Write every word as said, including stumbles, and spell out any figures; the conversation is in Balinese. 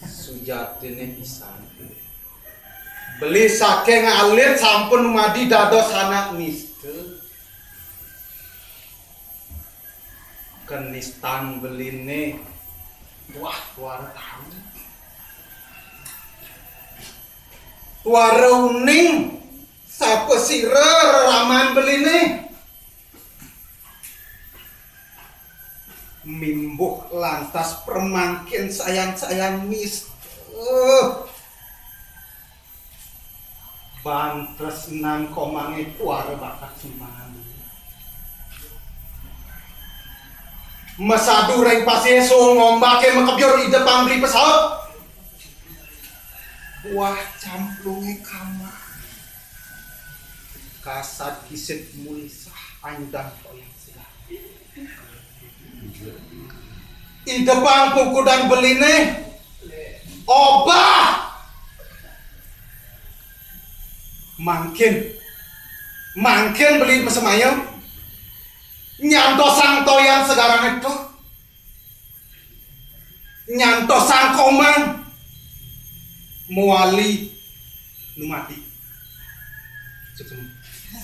Sujatiné pisan, beli saking alit sampun madi dados anak nista. Kenistan beliné, wah, tuara tahu. Tuara uning, sapa sira reraman beliné? Mimbuh lantas permangkin sayan-sayan mis. Eh. Ban tresnan komangé kuara bakat sumbangan. Masadu ring pasih so ngombaké makebyur idepang beli pesawat. Buah camplungé kamah. Kasad kisit mulisah anyudang toyang segar. Idepang pukudan beliné, obah. Mangkin, mangkin beli masemaya nyantosang toyang segarané to. Nyantosang komang mawali numadi. Suksma.